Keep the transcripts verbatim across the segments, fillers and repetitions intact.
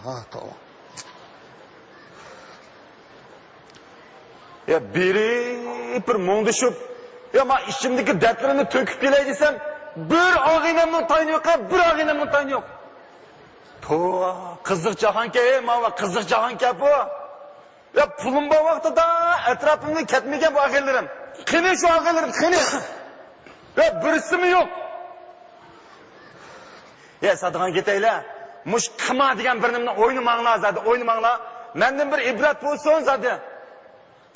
ھا، توۋا. يا بىرى بىر مۇڭدىشىپ، يا ما ئىچىمدىكى دەردلىرىمنى تۆكۈپ كېلەي دېسەم، بىر ئاغىنەمنىڭ تايىنى يوق، بىر ئاغىنەمنىڭ تايىنى يوق. توۋا، قىزىق جاھانكەن، ھەي، ماۋۇ قىزىق جاھانكەن بۇ. يا پۇلۇم بار ۋاقتىدا ئەتراپىمدىن كەتمىگەن بۇ ئاغىنىلىرىم. قېنى شۇ ئاغىنىلىرىم، قېنى؟ يا بىرسىمۇ يوق. يا سادىغان كېتەيلە. مۇش قىما دېگەن بىر نېمىنى ئوينىماڭلار زادى، ئوينىماڭلار. مەندىن بىر ئىبرەت بولسۇن زادى.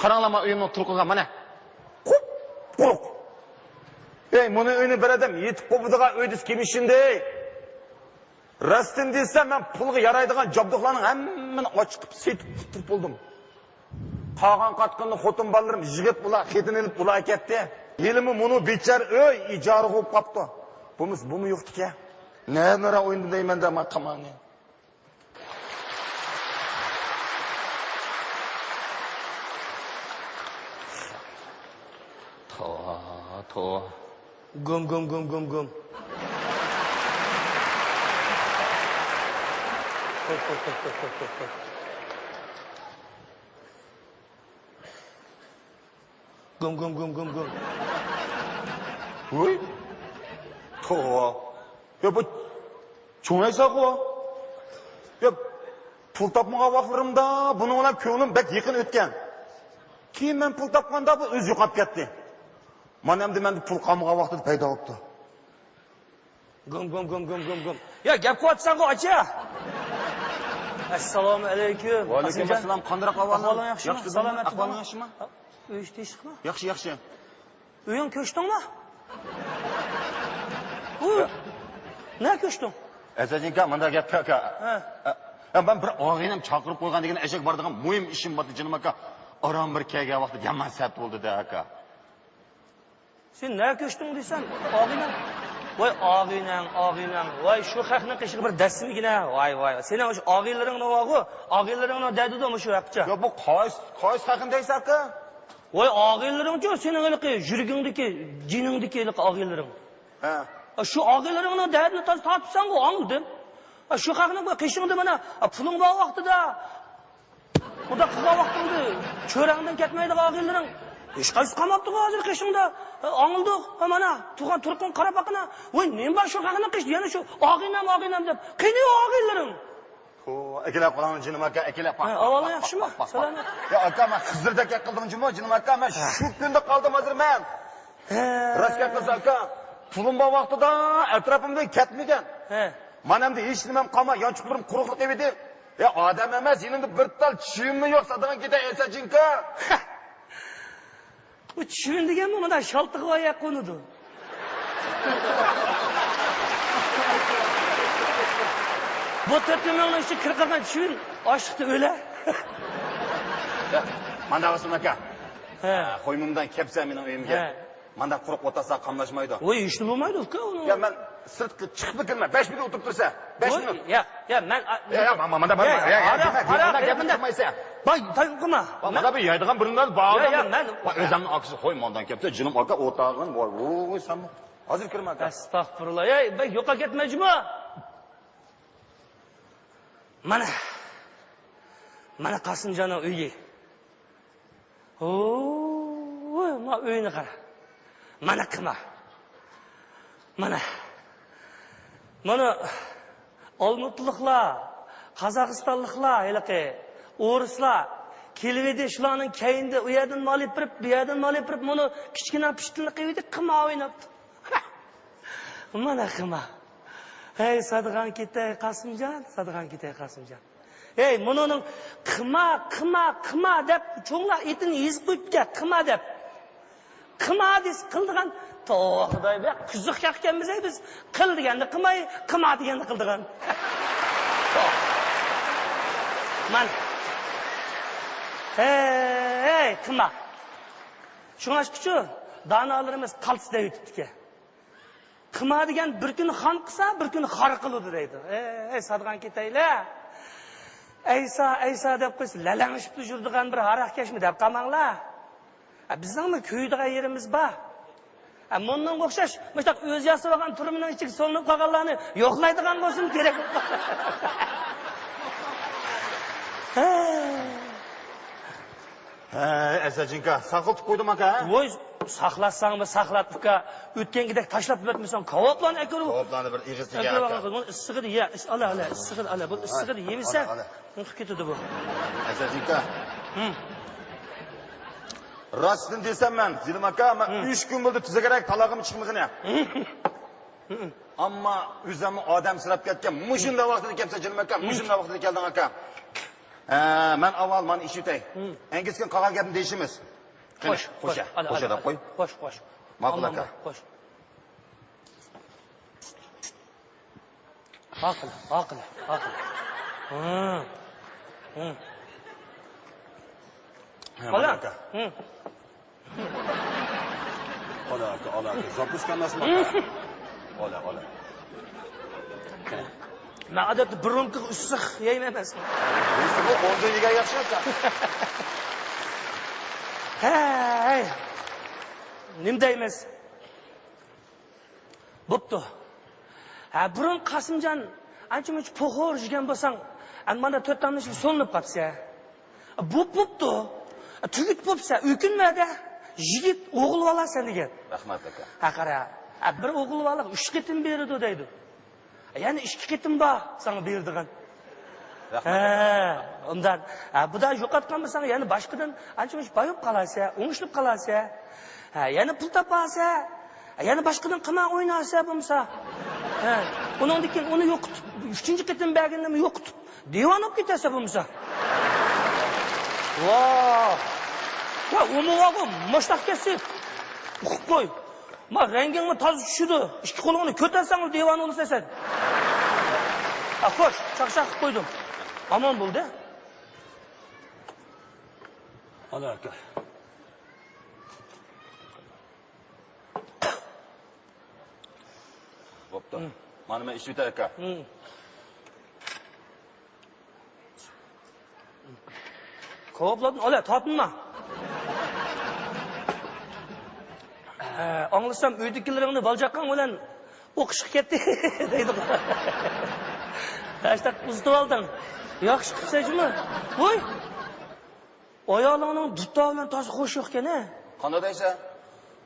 قاراڭلار ما ئۆيۈمنىڭ تۇرقىغا مانا. قۇپ-قۇرۇق. ئەي، مۇنۇ ئۆينى بىر ئادەم يېتىپ قوپىدىغان ئۆي دېسە كېمىشىندى. راستىنى دېسەم، مەن پۇلغا يارايدىغان جابدۇقلارنىڭ ھەممىنى ئاچىقىپ سېتىپ قۇتۇلۇپ بولدۇم. قالغان قاتقىنىنى خوتۇن بالىلىرىم يىغىپ، ئۇلار خېتىنى ئېلىپ، ئۇلار كەتتى. ھېلىمۇ مۇنۇ بىچارە ئۆي ئىجارىغا بولۇپ قاپتۇ. بۇمۇ، بۇمۇ يوقتىكەن. نەدىن ئوينىدىم دەيمەن دە، ما قىمانى. توۋا، توۋا. گۇم، گۇم، گۇم، گۇم، گۇم. گۇم، گۇم، گۇم، گۇم، گۇم. ۋوي. توۋا. يا بۇ چوڭ ئەيساغۇ. يا پۇل تاپمىغان ۋاقىتلىرىمدا بۇنىڭ بىلەن كۆڭلۈم بەك يېقىن ئۆتكەن. كېيىن مەن پۇل تاپقاندا بۇ ئۆزى يوقاپ كەتتى. مانا ئەمدى مەندە پۇل قالمىغان ۋاقتىدا پەيدا بوپتۇ. گۇم، گۇم، گۇم، گۇم، گۇم، گۇم. يا، گەپ قىلىۋاتىسەنغۇ، ئاچا. ئەسسالامۇ ئەلەيكۇم. ۋەئەلەيكۇم ئەسسالام. قانداق ئەھۋالىڭ؟ ئەھۋالىڭ ياخشىمۇ؟ ياخشى، سالامەتمۇ؟ ئەھۋالىڭ ياخشىمۇ؟ ئۆي ئىشى تىنچلىقمۇ؟ ياخشى، ياخشى. ئۆيۈڭ كۆچتۈڭمۇ؟ ئۇ، نە كۆچتۈڭ؟ ئەسەجىنكا، مۇنداق گەپ، كاكا. ھە. ھە، مەن بىر ئاغىنەم چاقىرىپ قويغان دېگەن ئەشەك بارىدىغان مۇھىم ئىشىم بار، جېنىم ئاكا. ئاران بىر كەلگەن ۋاقتىدا يامان سەت بولدى-دە، ئاكا. سەن نە كۆچتۈڭ دېسەم، ئاغىنەم. ۋاي ئاغىنەڭ، ئاغىنەڭ. ۋاي شۇ خەقنىڭ قېشىغا بىر دەسسىمىگىنە. ۋاي، ۋاي. سېنىڭ شۇ ئاغىنىلىرىڭنىڭ بارغۇ، ئاغىنىلىرىڭنىڭ دەردىدۇ مۇشۇ ھەقچە. يا بۇ قايسى، قايسى خەقنى دەيسەن ئاكا؟ ۋاي ئاغىنىلىرىڭچۇ سېنىڭ ھېلىقى يۈرىكىڭدىكى، جېنىڭدىكى ھېلىقى ئاغىنىلىرىڭ. ھە. شۇ ئاغىنىلىرىڭنىڭ دەردىنى تازا تارتىپسەنغۇ، ئاڭلىدىم. شۇ خەقنىڭ بۇ قېشىڭدا مانا پۇلۇڭ بار ۋاقتىدا، ئۇنداق قىلغان ۋاقتىڭدا چۆرەڭدىن كەتمەيدىغان ئاغىنىلىرىڭ ھېچقايسىسى قالماپتىغۇ ھازىر قېشىڭدا. ئاڭلىدۇق. مانا تۇرغان تۇرقۇڭغا قاراپ باققىنا. ۋاي نېمە بار شۇ خەقنىڭ قېشىدا يەنە شۇ ئاغىنەم، ئاغىنەم دەپ. قېنى ئۇ ئاغىنىلىرىڭ؟ ھو، ئەكېلە قالاڭ جېنىم ئاكا، ئەكېلە. پاق، ھە، پاق، ئەھۋالىڭ پاق، ياخشىمۇ؟ پاق، پاق، پاق. سالامەت. يا ئاكا، مەن خىزىردەك گەپ قىلدىم جۇمۇ، جېنىم ئاكا، مەن ھە. شۇ كۈندە قالدىم ھازىر مەن. ھە. راست گەپ قىلسا ئاكا، پۇلۇم بار ۋاقتىدا ئەتراپىمدىن كەتمىگەن. ھە. مانا ئەمدى ھېچ نېمەم قالماي، يانچۇقلىرىم قۇرۇقلۇق ئېۋىدى. يا ئادەم ئەمەس، يېنىمدا بىر تال چىۋىنمۇ يوق، سادىغان كېتە ئەسەجىنكا. بۇ چىۋىن دېگەنمۇ مانا شالتىغا ئاياق قونىدۇ. بۇ تۆت مىڭنىڭ ئىچىگە كىرىپ قالغان چىۋىن ئاچلىقتا ئۆلە. مانداق قىلسۇن ئاكا. ھە. خويمۇمدان كەپسە مېنىڭ ئۆيۈمگە. ھە. مانداق قۇرۇق ئولتۇرسا قاملاشمايدۇ. ۋوي، ھېچنېمە بولمايدۇ ئۇكا ئۇنىڭ. يا مەن سىرتقا چىقىپمۇ كىرمەن، بەش مىنۇت ئولتۇرۇپ تۇرسا، بەش ۋوي، مىنۇت. ياق، ياق، مەن، يا، يا، مانا، مانا، مانا، يا، يا، يا، قارا، دېمە، قارا، دېمە، دېمە، قارا، قىلمايسەن. باي، تايىنقىما. مانا بىر يەيدىغان بىرىنى بار. يا، يا، مەن. ئۆزۈمنىڭ ئاكىسى، خوي، ماندان كەپتۇ، جېنىم ئاكا، ئولتۇرغىن، ۋاي، ۋوي، سەن ھازىر كىرمە ئاكا. ئەستەغپۇرۇللا، يا، بەك يوقاپ كەتمە جۇمۇ. مانا، مانا قاسىمجاننىڭ ئۆيى. ھوي، ما ئۆينى قارا. مانا قىما. مانا. مانا ئالمۇتىلىقلار، قازاقىستانلىقلار، ھېلىقى ئورۇسلار كېلىۋىدى، شۇلارنىڭ كەينىدە ئۇ يەردىن مال ئېلىپ بېرىپ، بۇ يەردىن مال ئېلىپ بېرىپ، مانا كىچىككىنە پىشتىلىق قىلىۋىدى، قىما ئويناپتۇ. مانا قىما. ھەي، سادىغان كېتەي، قاسىمجان، سادىغان كېتەي، قاسىمجان. ھەي، مۇنۇنىڭ قىما، قىما، قىما دەپ چوڭلار ئېتىنى يېزىپ قويۇپتىكەن، قىما دەپ. قىما دېسە قىلىدىغان. توۋا خۇداي، بۇ قىزىق خەقكەنمىز ھەي بىز. قىل دېگەندە قىماي، قىما دېگەندە قىلىدىغان. مانا. ھەي، قىما. شۇڭلاشقىچۇ دانالىرىمىز قالتىس دەۋېتىپتىكەن. قىما دېگەن بىر كۈنى خان قىلسا، بىر كۈنى خار قىلىدۇ دەيدۇ. ئەي، سادىغان كېتەيلە. ئەيسا، ئەيسا دەپ قويسا، لەلەڭشىپ يۈرىدىغان بىر ھاراقكەشمۇ دەپ قالماڭلار. ئە، بىزنىڭمۇ كۆيىدىغان يېرىمىز بار. ئە، مۇنىڭغا ئوخشاش، مۇشۇنداق ئۆزى ياسىۋالغان تۈرمىنىڭ ئىچىگە سولىنىپ قالغانلارنى يوقلايدىغان بولسىمۇ كېرەك. ئەسەجىنكا، ساقلىتىپ قويدۇم ئاكا، ھە؟ ۋوي، ساقلاتساڭمۇ ساقلات ئۇكا. ئۆتكەنگىدەك تاشلاپ يەتمىسەڭ، كاۋاپلارنى ئەكىرىۋ. كاۋاپلارنى بىر ئېغىز تېگە ئەكىرىۋ ئاكا. بۇنى ئىسسىغىدا يە، ئىس-، ئالا، ئالا، ئىسسىغىدا ئالا. بۇنى ئىسسىغىدا يېمىسە، ئالا، ئالا. ئۇنىقىپ كېتىدۇ بۇ. ئەسەجىنكا. ھىم. راستىنى دېسەم مەن، زىلىم ئاكا، مەن ھىم. ئۈچ كۈن بولدى تۈزەكرەك تالاغىمۇ چىقمىغىنى. ھىم. ئەمما ئۆزۈممۇ ئادەم سىراپ كەتكەن. مۇشۇنداق ۋاقتىدا كەپسەن، زىلىم ئاكا، مۇشۇنداق ۋاقتىدا كەلدىڭ ئاكا. ھە، مەن ئاۋۋال مانا ئىچىۋېتەي. ھىم. ئەنگىسكىن قالغان گەپنى دېيىشىمىز. قېنى، خوش، خوش، خوش، ئالا، خوش ئالا، دەپ قوي. خوش، خوش. ماقۇل ئاكا. خوش. ماقۇل، ماقۇل، ماقۇل. ھىم. ھىم. ھە، مانا ئاكا. ھىم. ئالا ئاكا، ئالا ئاكا. زاپۇسكا ئەمەسمۇ ئاكا؟ ئالا، ئالا. مەن ئادەتتە بىر رومكىغا ئۈچ سىخ يەيمەن ئەمەسمۇ؟ بۇ ئوندىن يېگەن ياخشى ئاكا. ھەي، نېمە دەيمىز؟ بوپتۇ. ھە، بۇرۇن قاسىمجان ئانچە-مۇنچە پوخۇر يېگەن بولساڭ، ئەمما مانا تۆت تامنى سولىنىپ قاپسەن. بوپ، بوپتۇ. تۈگۈت بوپسەن، ئۆكۈنمە-دە. يىگىت ئوغۇل بالاسەن دېگەن. رەھمەت ئاكا. ھە، قارا. ھە، بىر ئوغۇل بالا ئۈچ قېتىم بېرىدۇ دەيدۇ. يەنە ئىككى قېتىم بار ساڭا بېرىدىغان. رەھمەت. ھە، ئۇنداق. ھە، بۇدا يوقاتقان بولساڭ، يەنە باشقىدىن ئانچە-مۇنچە بايىپ قالارسەن، ئوڭشىلىپ قالارسەن. ھە، يەنە پۇل تاپارسەن. ھە، يەنە باشقىدىن قىمار ئوينارسەن بولمىسا. ھە، ئۇنىڭدىن كېيىن ئۇنى يوقىتىپ، ئۈچىنچى قېتىم بەرگىنىمۇ يوقىتىپ، دىۋانە بولۇپ كېتەرسەن بولمىسا. ۋاھ. ۋاھ، ئۇمۇ بارغۇ، ماشتاق كەتسە. ئۇقۇپ قوي. ما، رەڭگىڭمۇ تازا چۈشىدۇ. ئىككى قولۇڭنى كۆتەرسەڭلا دىۋانە بولىسەن سەن. ھە، خوش، چاقچاق قىلىپ قويدۇم. ئامان بولدى. ئالا ئاكا. بوپتۇ. ھىم. مانا مەن ئىچىۋېتەي ئاكا. ھىم. كاۋاپلاردىن ئالا، تارتىنما. ھە، ئاڭلىسام، ئۆيدىكىلىرىڭنى بالىچاقاڭ بىلەن ئوقۇشقا كەتتى دەيدىغۇ. ھەشتاق ئۇزىتىۋالدىڭ. ياخشى قىپسەن جۇمۇ. ۋوي! ئايالىڭنىڭ دۇتارى بىلەن تازا خوشى يوقكەن ھە. قانداق دەيسەن؟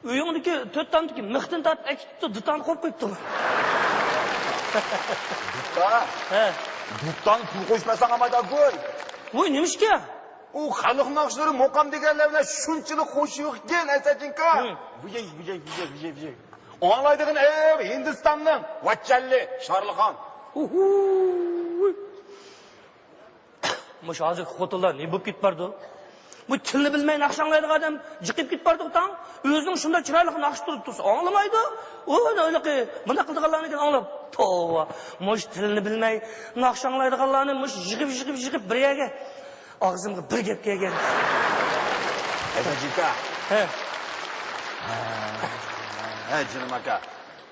ئۆيۈڭدىكى تۆت تامدىكى مىختىنى تارتىپ ئەكېتىپتۇ، دۇتارنى قويۇپ قويۇپتۇ. دۇتار؟ ھە. دۇتارنى پۇل قوشماساڭ ئالمايدۇ گۇي. ۋوي، نېمىشقا؟ ئۇ خەلق ناخشىلىرى، مۇقام دېگەنلەر بىلەن شۇنچىلىك خوشى يوقكەن ئەسەجىنكا. ھىم. ۋىجەي، ۋىجەي، ۋىجەي، ۋىجەي، ۋىجەي. ئاڭلايدىغىنى ئەۋ ھىندىستاننىڭ ۋاچچاللى، شارلىخان. ئۇھۇ. مۇشۇ ھازىرقى خوتۇنلار نېمە بولۇپ كېتىپ بارىدۇ؟ بۇ تىلنى بىلمەي ناخشا ئاڭلايدىغان ئادەم جىقىپ كېتىپ بارىدۇ تاڭ. ئۆزىنىڭ شۇنداق چىرايلىق ناخشا تۇرۇپ تۇرسا ئاڭلىمايدۇ. ئۇ ھېلىقى مۇنداق قىلىدىغانلارنى ئاڭلاپ، توۋا. مۇشۇ تىلنى بىلمەي ناخشا ئاڭلايدىغانلارنى مۇشۇ يىغىپ، يىغىپ، يىغىپ بىر يەرگە ئاغزىمغا بىر گەپ كەلگەن. ھەسەنجىكا. ھە. ھە، جېنىم ئاكا.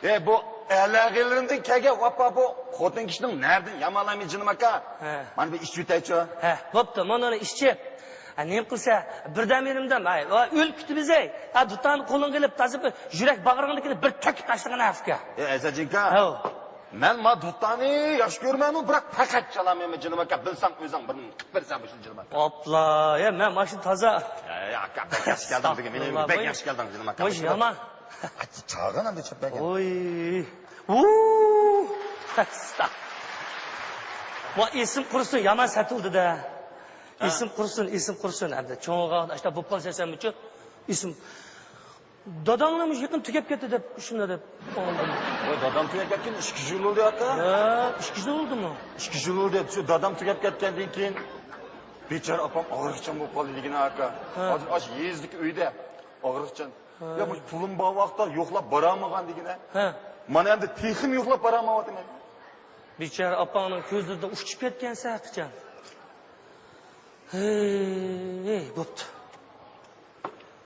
ئە، بۇ ئەلەغىلىرىمدىن كەلگەن ۋاپا بۇ خوتۇن كىشىنىڭ نەرىدىن يامانلايمەن جېنىم ئاكا. ھە. مانا بىر ئىچىۋېتەيچۇ. ھە، بوپتۇ، مانا ئۇنى ئىچىپ. ھە، نېمە قىلسا، بىردەم يېرىمدەم، ھەي، ۋا ئۆلۈپ كېتىمىز ھەي. ھە، دۇتارنى قولۇڭغا ئېلىپ، تازا بىر يۈرەك باغرىڭدىكىنى بىر تۆكۈپ تاشلىغىن ئەفكە. ئە، ئەزەجىنكا. ھەو. مەن ما دۇتارنى ياخشى كۆرمەنمۇ، بىراق پەقەت چالالمايمەن جېنىم ئاكا. بىلسەڭ ئۆزۈڭ بىر نېمە قىلىپ بېرىسەن مۇشۇنى جېنىم ئاكا. ئوپلا، يا مەن ماشىنا تازا. يا، يا، ئاكا، بەك ياخشى كەلدىڭ بۈگۈن. مېنى بەك ياخشى كەلدىڭ جېنىم ئاكا. مۇشۇ يامان. چاغان ئەمدى چىقىپ بەرگەن. ۋۇي. ۋۇ. ئەستا. ۋا ئېسىم قۇرسۇن، يامان سېتىلدى-دە. ھە. ئېسىم قۇرسۇن، ئېسىم قۇرسۇن. ئەمدى چوڭىغا ئاشتا بوپ قالسا سەنمۇچۇ. ئېسىم. داداڭنىڭ يېقىن تۈگەپ كەتتى دەپ، شۇنداق دەپ ئاڭلىدىم. ۋاي، دادام تۈگەپ كەتكىنى ئىككى يىل بولدى ئاكا. ھە، ئىككى يىل بولدىمۇ؟ ئىككى يىل بولدى. شۇ دادام تۈگەپ كەتكەندىن كېيىن بىچارە ئاپام ئاغرىقچان بولۇپ قالدى دېگىنە ئاكا. ھە. ھازىر ئاشۇ يېزىدىكى ئۆيدە ئاغرىقچان. ھە. يا، مۇشۇ پۇلۇم بار ۋاقىتتا يوقلاپ بارالمىغان دېگىنە. ھە. مانا ئەمدى تېخىمۇ يوقلاپ بارالمايۋاتىمەن. بىچارە ئاپاڭنىڭ كۆزلىرىدىن ئۇچۇپ كەتكەنسەن قاچان. ھەي، بوپتۇ.